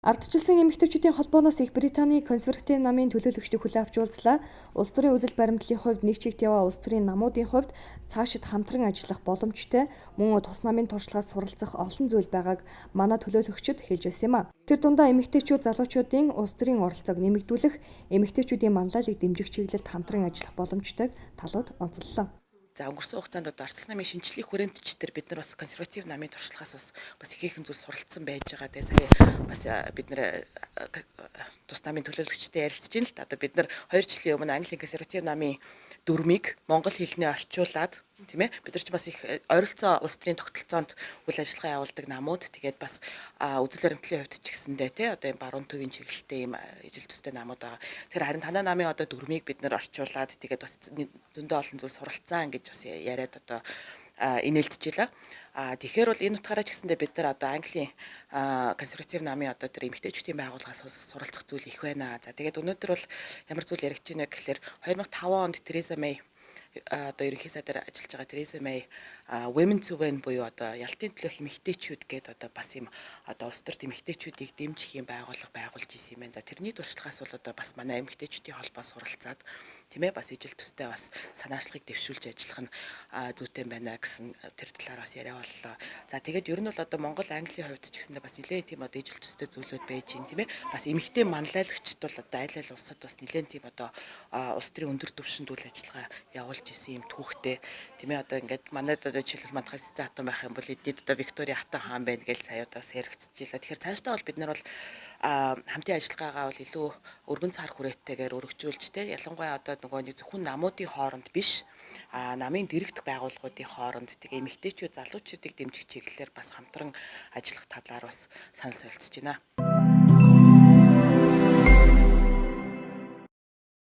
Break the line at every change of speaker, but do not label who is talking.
Ардчилсан эмэгтэйчүүдийн холбооноос Их Британий консерватив намын төлөөлөгчдийг хүлээн авч уулзлаа. Улс төрийн үзэл баримтлалын хувьд нэг чигт яваа улс төрийн намуудын хувьд цаашид хамтран ажиллах боломжтой, мөн тус намын туршлагаас суралцах олон зүйл байгааг манай төлөөлөгчид хэлж байсан юм а. Тэр дундаа эмэгтэйчүүд, залуучуудын улс төрийн оролцоог нэмэгдүүлэх, эмэгтэйчүүдийн манлайллыг дэмжих чиглэлд хамтран ажиллах боломжтойг талууд онцоллоо.
За, өнгөрсөн хугацаанд одоо ардчилсан намын шинэчлэлийн хүрээнд ч тэр бид нар бас консерватив намын туршлагаас бас ихээхэн зүйл суралцсан байж байгаа. Тэгээ сая бас бид нар тус намын төлөөлөгчтэй ярилцж байна л та. Одоо бид нар 2 жилийн өмнө Английн консерватив намын дүрмийг монгол хэлнээ орчуулад, тийм ээ, бид нар ч бас их ойролцоо улс төрийн тогтолцоонд үйл ажиллагаа явуулдаг намууд, тэгээд бас үзэл баримтлалын хувьд ч гэсэндээ тий одоо юм баруун төвийн чиглэлтэй юм ижил төстэй намууд байгаа. Тэгэхээр харин танай намын одоо дүрмийг бид нар орчуулад, тэгээд бас зөндөө олон зүйл суралцсан гэж бас яриад одоо инээлдэж. А тэгэхээр бол энэ утгаараа ч гэсэндээ бид нар одоо Английн консерватив намын одоо тэр эмэгтэйчүүдийн байгууллагаас суралцах зүйл их байна. За, тэгээд өнөөдөр бол ямар зүйл яригдж байна гэхээр 2005 онд Тереза Мэй, одоо ерөнхий сайдаар ажиллаж байгаа Тереза Мэй, Women to Win буюу одоо ялалтын төлөөх эмэгтэйчүүд гээд одоо бас юм одоо улс төрт эмэгтэйчүүдийг дэмжих юм байгууллага байгуулж исэн юм байна. За, тэрний туршлагаас бол одоо бас манай эмэгтэйчүүдийн холбоо суралцаад, тийм ээ, бас ижил төстэй бас санаачлагыг дэвшүүлж ажиллах нь зүйтэй байна гэсэн тэр талаар бас яриа боллоо. За, тэгээд ер нь бол одоо Монгол Английн хувьд ч гэсэндээ бас нэлээд тийм одоо ижил төстэй зүйлүүд байж гин, тийм ээ. Бас эмэгтэй манлайлагчд бол одоо аль аль улсад бас нэлээд тийм одоо улс төрийн өндөр түвшинд үйл ажиллагаа явуулж исэн юм түүхтэй, тийм ээ. Одоо ингээд манайд одоо жишээлбэл мандахын Цэцэн хатан байх юм бол эдний одоо Виктория хатан хаан байна гэж сая одоо бас яригдчихлаа. Тэгэхээр цаашдаа бол бид нар бол хамтын ажиллагаагаа бол илүү өргөн цар хүрээтэйгээр өргөжүүлж те, ялангуяа одоо нөгөө нэг зөвхөн намуудын хооронд биш, намын дэргэдэх байгууллагуудын хооронд, тэгээ эмэгтэйчүүд, залуучуудыг дэмжих чиглэлээр бас хамтран ажиллах талаар бас санал солилцож байна.